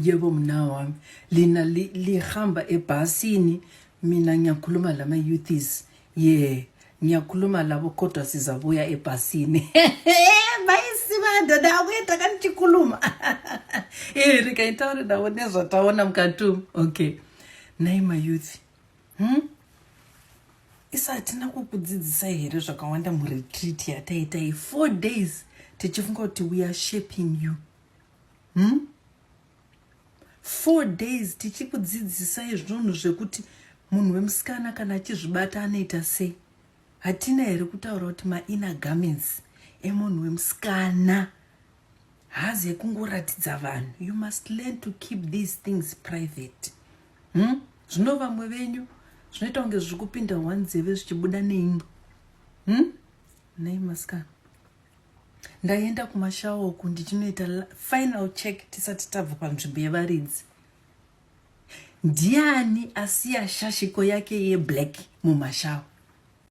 Yebo mna wami, lina lihamba ebhasini, mina ngiyakhuluma lama youthies. Yeah, ngiyakhuluma labo kodwa sizabuya ebhasini. Maisibanda ndakuenda kandichikhuluma. Eh, rikaitaure navo nezvataona mukati umu. Okay. Nhai mayouth. Isu hatina kukudzidzisai here zvakawanda muretreat yataita iyi 4 days tichifunga kuti we are shaping you. 4 days tichikudzidzisai zvinhu zvekuti munhu wemusikana kana achizvibata anoita sei. Hatina here kutaura kuti mainner garments emunhu wemusikana haazi ekungoratidza vanhu? You must learn to keep these things private. Zvino vamwe venyu zvinoita kunge zviri kupinda wanzeve zvichibuda neimwe. Nhai masikana, ndaenda kumashawa uku ndichinoita final check tisati tabva panzvimbo yevaridzi. Ndiani asiya shashiko yake yeblack mumashawa?